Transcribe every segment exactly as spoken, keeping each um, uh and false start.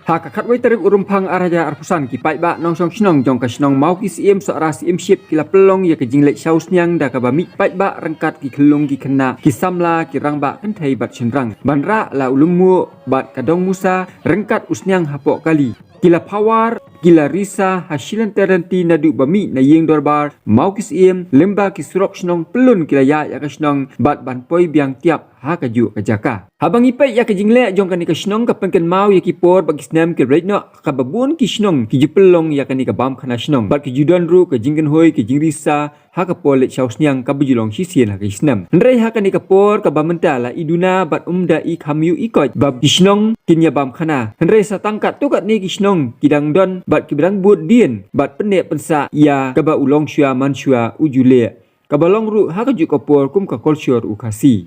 Ha ka khatwei tarik u Rymphang ar hajar arphew san, ki paidbah nongshong shnong jong ka shnong Mawkisiem Sohra Syiemship ki la pynlong ïa ka jingleit shaw sniang da kaba mih paidbah ryngkat ki khyllung ki khynnah, ki samla, ki rangbah kynthei bad shynrang, ban rah la u Lum Muh bad ka Dong Musa ryngkat u Sniang Hapoh Kali. Ki la phawar, ki la risa ha shi lynter lynti naduh ba mih na ïing dorbar Mawkisiem, lyngba ki surok shnong pyllun ki la ïaid ïa ka shnong bad ban poi biang tiap ha kajuh ka jaka. Haba ngi peit ïa ka jingleh jong kane ka shnong, ka pynkynmaw ïa ki por bad ki snem ki la leit noh, kaba bun ki shnong ki ju pynlong ïa kane ka bam khana shnong bad ki ju don ruh ka jingkynhoi, ka jingrisa ha ka por leit shaw sniang kaba ju long shisien ha ki snem. Hynrei ha kane ka por kaba mynta la i duna bad ym da i kham ïohi koit ba ki shnong kin ïa bam khana. Hynrei sa tang katto katne ki shnong ki dang don bad kiba dang bud dien bad pynneh pynsah ïa kaba u longshuwa manshuwa u ju leh, kaba long ruh ha kajuh ka por kum ka kolshor u Khasi.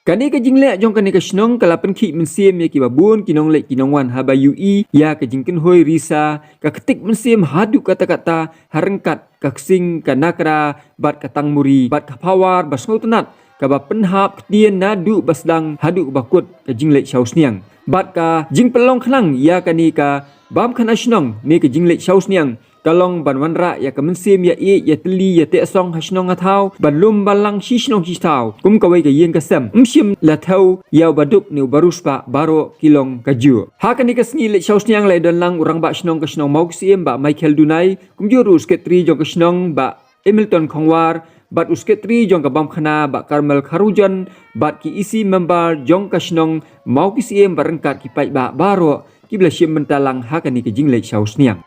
Kane ka jingleh jong kane ka shnong ka la pynkhih mynsiem ïa kiba bun ki nongleit ki nongwan haba ïohi ïa ka jingkynhoi risa, ka ktik mynsiem haduh katta katta ha ryngkat ka ksing, ka nakra bad ka tangmuri bad ka phawar ba sngewtynnat, kaba pynhap ktien naduh ba sdang haduh ba kut ka jingleit shaw sniang. Bad ka jingpynlong khnang ïa kane ka bam khana shnong ne ka jingleit shaw sniang ka long ban wanrah ïa ka mynsiem ïa ïeit ïa tylli ïa teh song ha shnong ha thaw, ban lum ban lang shi shnong shi thaw kum kawei ka ïing ka sem. Ym shym la thew ïa uba duk ne uba riewspah, baroh ki long kajuh. Ha kane ka sngi leit shaw sniang la ïadon lang u rangbah shnong ka shnong Mawkisiem Bah Michael Dunai, kumjuh ruh u sekretari jong ka shnong Bah Hamilton Khongwar bad u sekretari jong ka bam khana Bah Carmel Kharujon bad ki E C member jong ka shnong Mawkisiem bad ryngkat ki paidbah baroh kiba la shim bynta lang ha kane ka jingleit shaw sniang.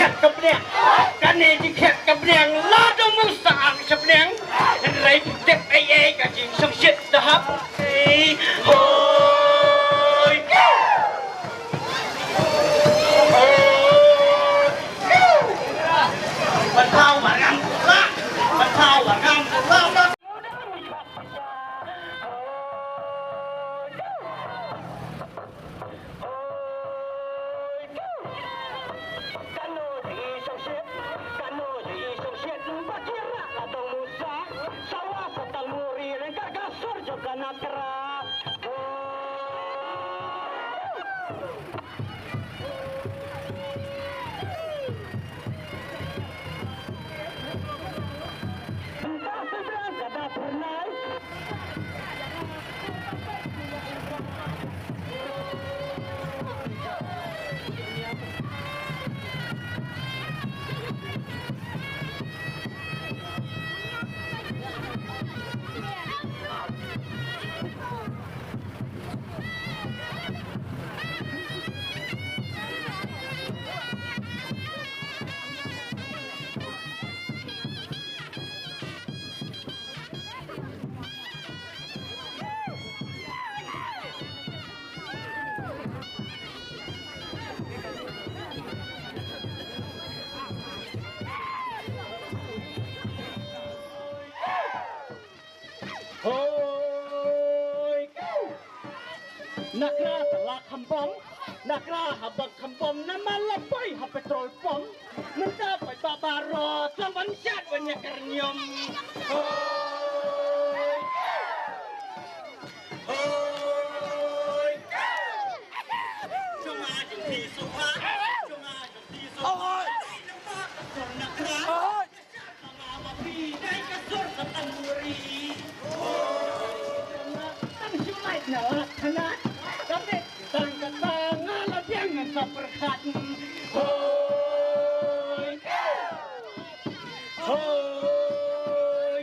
Ka bneng, kane jingkhet ka bneng, la dang musa ang sha bneng. Hynrei phi tip ei ei ka jingsngewsih da hap. Ei, hoi. Ban thaw ba ngam la, ban thaw ba ngam la. Hoi. Nakra sa la kham bom, nakra ha bang kham bom, namar la poi ha petrol pump. Mynta poi ba baroh, tang ban shad ban ïa kyrñiom. Hoi. Hoi. Jong nga jong phi sngewbha, jong nga jong phi sngewbha. Hoi. Namar ba phi dei ka sur ka tamburi. Tang shu lait na lak khynnah. Ka bit tang ka tang nga la biang ngan sa pyrkhat. Hoi. Hoi.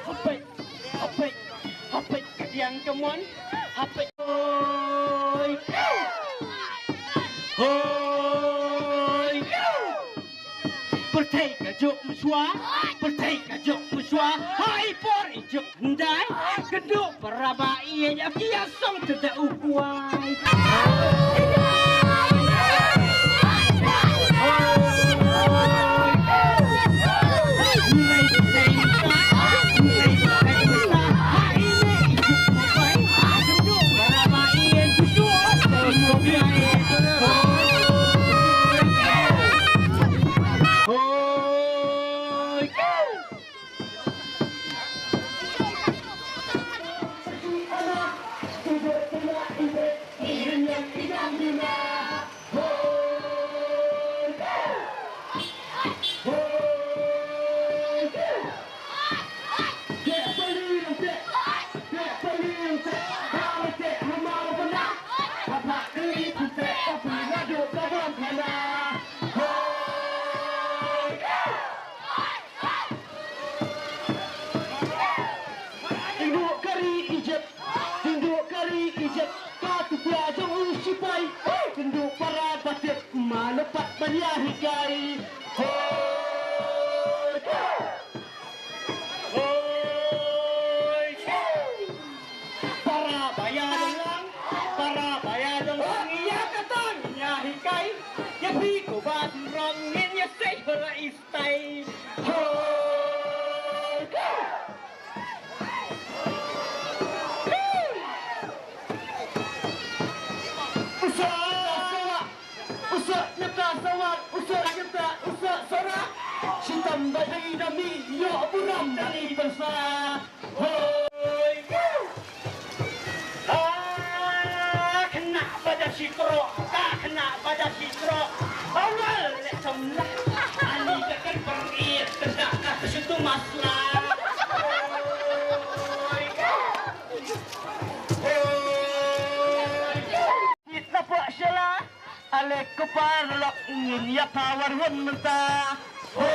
Hapeit, hapeit, hapeit ka diang ka mon. Hapeit. Hoi. Hoi. Pyrthei ka juk mynshuwa, pyrthei ka juk mynshuwa. Ha i por i juk hyndai, kynduh para ba ïeit, ki ïa song tyrda u kwai. Tynduh ka ri Egypt, tynduh ka ri Egypt, ka tu pia jong u sipai, tynduh para batip, mano pat ban ïa hikai. Hoi. Hoi. Para ba ïa dong lang, para ba ïa dong lang, ïa kata ngin ïa hikai, ïa phi ko ba rong ngin ïa sei hora is. Tai. Hoi. Usa, usa, nyata sawat, usa, nyata, usa, sara. Shitom ba dei da mi, ïoh burom da i pynsa. Hoi. Ah, khynnah ba da shi trok, ka khynnah ba da shi trok. Awal leh samla. Ani ka kan pang ir, kena ka shutu masla. Hoi. Hoi. Kita pok shala. Ale kpa lok ngin ïa power hun mynta. Hoi.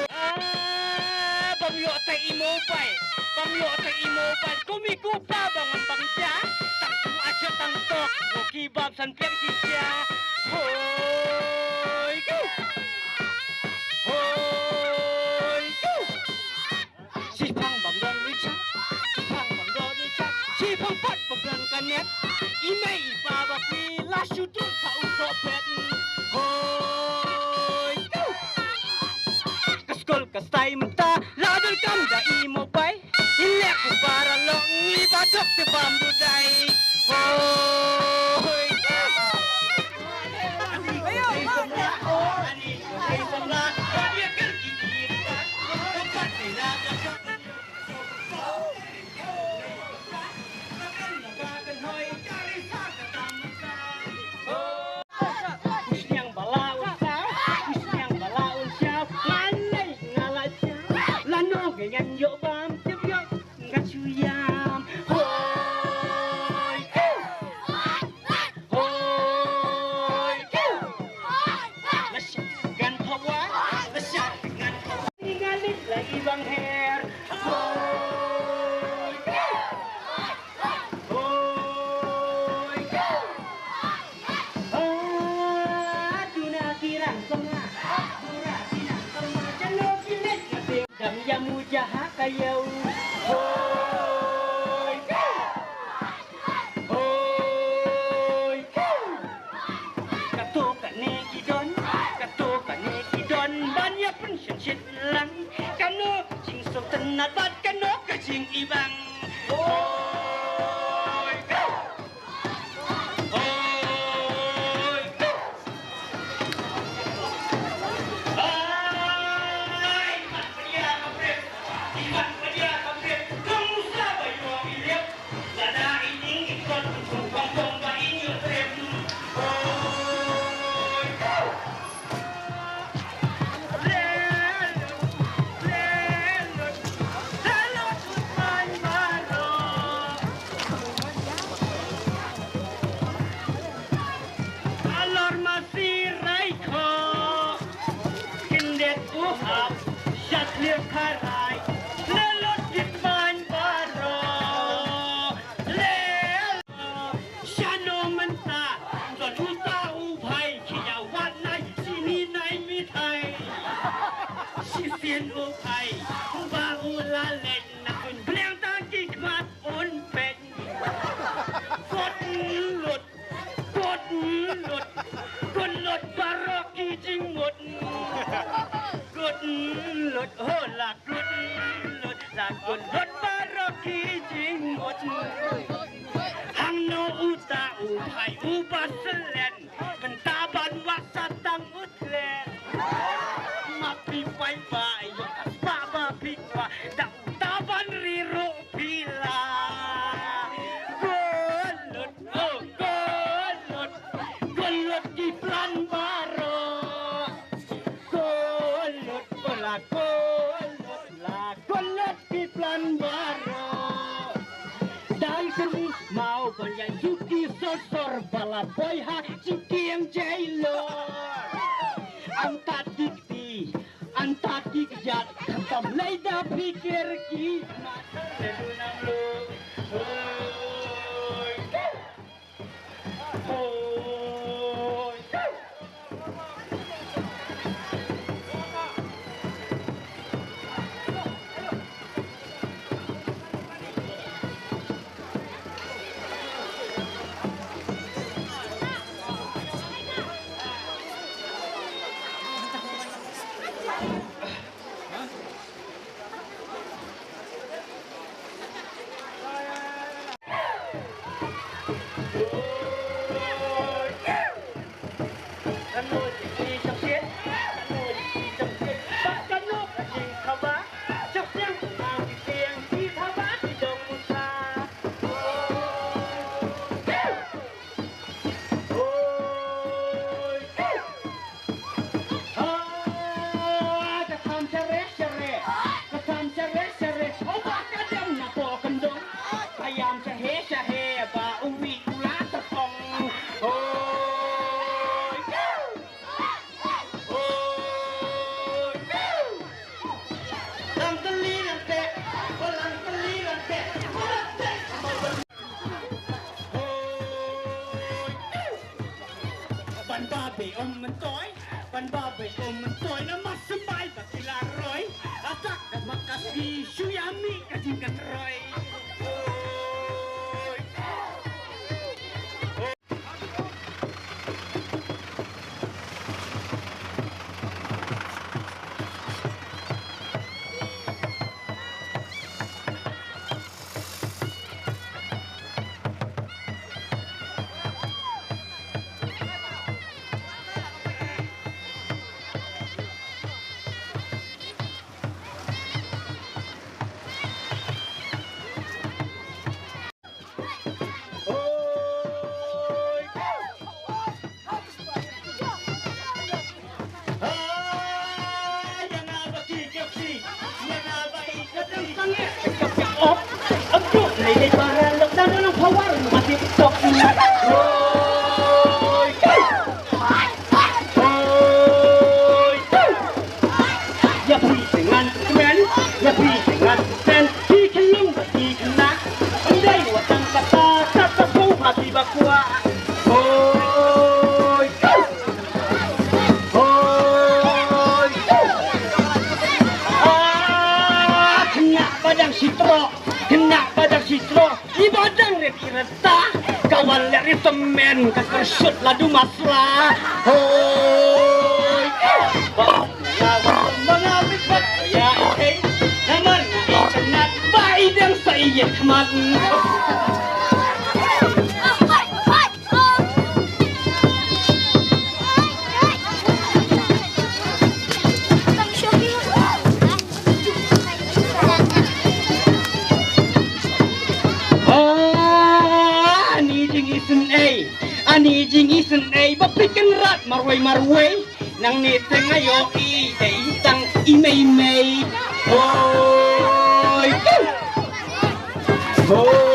Ah, bam ïoh te i mobile, bam ïoh te i mobile. Kum i kupa ba ngam bang ja, tang kum aja tang tok. Bap san pek shisha. Hoi, ku. Hoi, ku. Shipang bam don Richard. Shipang bam don Richard. Shipang pat bam don Kanet. I mei i pa bap ni la shu tut sa u so pet. Hoi, ku. Ka skul ka stai mynta la don kam da i mobile. I lek u para long i ba dok te bam du dai. Hoi. Sniang bala un sa, sniang bala un sa, ngan lei ngala sa. Lano ge ngan yo bam, tip yo. Nga chuyam. Hoi. Hoi. La sha gan phawa. La sha gan phawa. Ni nga lit la i bang her. Hoi. Hoi. Ah, tuna kirang sama. Tuna kirang sama. Jalo kinet. Dang ïa mujaha ka ïew. Hoi. Hoi. Kato kane ki don, kato kane ki don, ban ïa pynshit lang. Kano jingsngewtynnat bad kano ka jingibang. Hoi. Alor masi rai kho, kindet u hap, shat lir kharai, le lot git man baro, le shano mynta, don uta u bhai, ki ya wat nai, sini nai mithai, shisien u bhai, ba u la lek, na kun bliang ta ki khmat un pek. Kot lut, kot lut, kot lut baroh ki jingmut. Kot lut, ho la kot lut, la kot lut baroh ki jingmut. Hangno uta u phai u ba selen, mynta ban wah sa tang u Klet. Ma phi paidbah ïa ka spah ba phi kwah, da uta ban ri ruh phi la. Ko lut, oh, ko lut, ko lut ki plan baroh. Ko lut, ko la, ko lut la, ko lut ki plan baroh. Dang syrngi maw ban ïa ïuki sor sor ba la poi ha jingkieng jailor. Antat ki kti, antat ki kjat, khamtam lei da phi ker ki mat. Te du nam lu. Hoi. Ba beit ko myntoi namar symbai ba ki la roi. Atak da ma ka ki shu ïa mih ka jingkynroi. Oi. Ïa phi te ngan kmen, ïa phi te ngan kmen, phi khyllung bad phi khynnah. Ym dei wat tang kata, kata sngewbha phi ba kwah. Hoi. Hoi. Ah, khynnah ba dang shitroh, khynnah ba dang shitroh. I ba dang rit i reta, ka wan leh rit tymmen, ka kyrshut ladu masla. Hoi. Ba nga wan ba nga rit ba ya, eh. Namar nga i khynnah ba i dang sa i ïa khmat. Ah, ani jingisynei, ani jingisynei, ba phi kynrad marwei marwei. Nangne te nga ïohi dei tang i mei mei. Hoi. Hoi.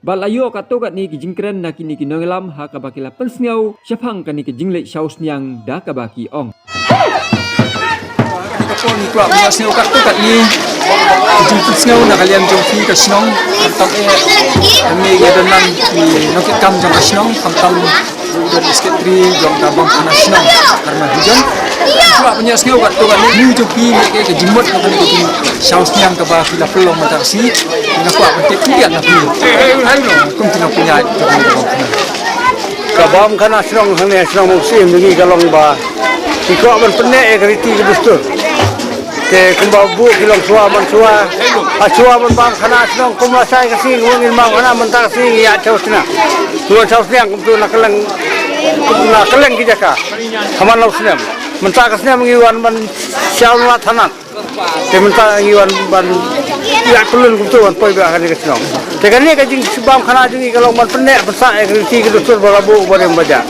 Bad la ïoh katto katne ki jingkren na kine ki nongïalam ha kaba ki la pynsngew shaphang kane ka jingleit sha u sniang da kaba ki ong. Kane ka por ngi kwah ban ïa sngew katto katne ki jingpynsngew na ka liang jong phi ka shnong. Khamtam eh, hangne ïa don lang ki nongkitkam jong ka shnong, khamtam u don secretary jong ka bam khana shnong, Karma Hijon. Kwah ban ïa sngew katto katne, mut jong phi ne ka jingmut na kane ka jingsngew sniang kaba phi la pynlong mynta ka sngi. Nga kwah ban tip khyndiat na phi kum ki nongpynïaid ka bam khana. Ka bam khana shnong hangne shnong Mawsyiemyang ka long ba ki kwah ban pynneh ïa ka riti ka dustur. Te kumba buh ki longshuwa manshuwa, ha shuwa ban bam khana shnong kum lashai ka sngi, kumba ngin bam khana mynta ka sngi ngi ïa sha u sniang. Ngi wan sha u sniang kumtu na kylleng, na kylleng ki jaka. Ha man la u snem. Mynta ka snem ngi wan ban sha u la thanat. Te mynta ngi wan ban ïa pynlong kumtu ban poi ba kane ka shnong. Te kane ka jingbam khana jong ngi ka long ban pynneh pynsah ïa ka riti ka dustur ba la buh ba rim ba jah.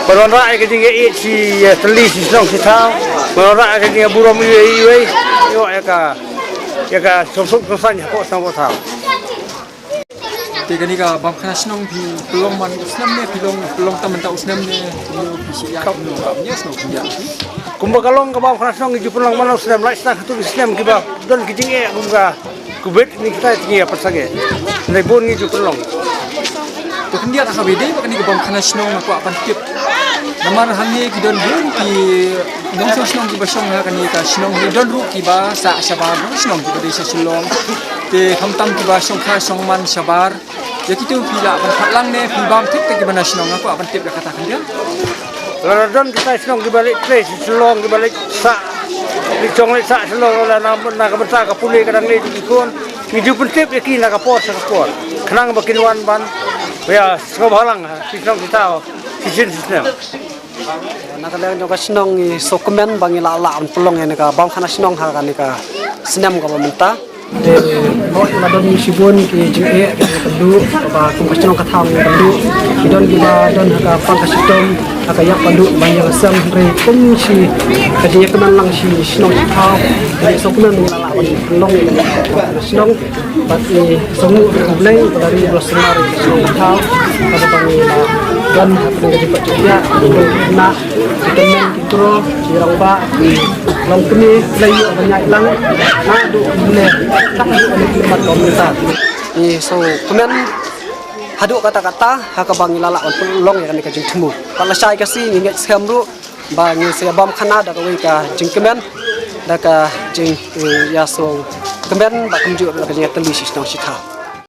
Ban wanrah ïa ka jingïaid shi, ïa, tylli shi shnong shi thaw. Ban wanrah ïa ka jingïaburom iwei iwei. Ïoh ïa ka, ïa ka shongsuk shongsaiñ hapoh shnong hapoh thaw. Te kane ka bam khana shnong phi pynlong man u snem ne phi long, pynlong tam mynta u snem ne phi long, phi shu ïa pynlong bam ïa shnong phi ïa. Kumba ka long ka bam khana shnong ngi ju pynlong man u snem, lait snem, hato ki snem kiba don ki jingeh kum ka Covid ni kita ngi ïa pynsangeh. Nai bun ngi ju pynlong. To khyndiat ha kaba ïadei bad kane ka bam khana shnong nga kwah ban tip. Namar hangne ki don bun ki nongshong shnong kiba shong ha kane ka shnong, ki don ruh kiba sah shabar shnong kiba dei sha Shillong. Te khamtam kiba shong kha shong man shabar. Ïa kito phi lah ban phah lang ne phi bam thik te kiba na shnong, nga kwah ban tip ïa kata khyndiat. Lada don kita shnong kiba leit trei sha Shillong, kiba leit sah, leit shong leit sah Shillong, lada na, na ka bynta ka pule ka dang leit ki khun, ngi ju pyntip ïa ki na ka por sha ka por. Khnang ba kin wan ban ïa sngewbha lang ha ki shnong kita shisien shisnem. Na ka liang jong ka shnong ngi sngewkmen ba ngi la lah ban pynlong ïa kane ka bam khana shnong ha kane ka snem kaba mynta. Te hooid la don shibun ki jingeh ki jingpynduh, kaba kum ka shnong ka thaw ngi pynduh. Ki don kiba don ha ka pang ka shitom, Ha ka ïap ka duh ba ïa ka sem hynrei kum shi ka jingïakmen lang shi shnong shi thaw. Hynrei sngewkmen ba ngi la lah ban pynlong ïa ka shnong bad ngi sngewnguh ïa U Blei ba la ri ba la sumar ïa ka shnong ka thaw. Kata ba ngi la don ha ka jingpynjah ïa ka khynnah ki tymmen ki kro ki rangbah ki longkmie la ïoh ban ïaid lang naduh U Blei. Tang U Blei mat ka mynta. Ngi sngewkmen haduh katta katta ha kaba ngi la lah ban pynlong ïa kane ka jingthmu. Bad lashai ka sngi ngi ngeit skhem ruh ba ngin sa ïabam khana da kawei ka jingkmen, da ka jing, eh, ïasngewkmen bad kumjuh ruh da ka jingïatylli shi shnong shi thaw.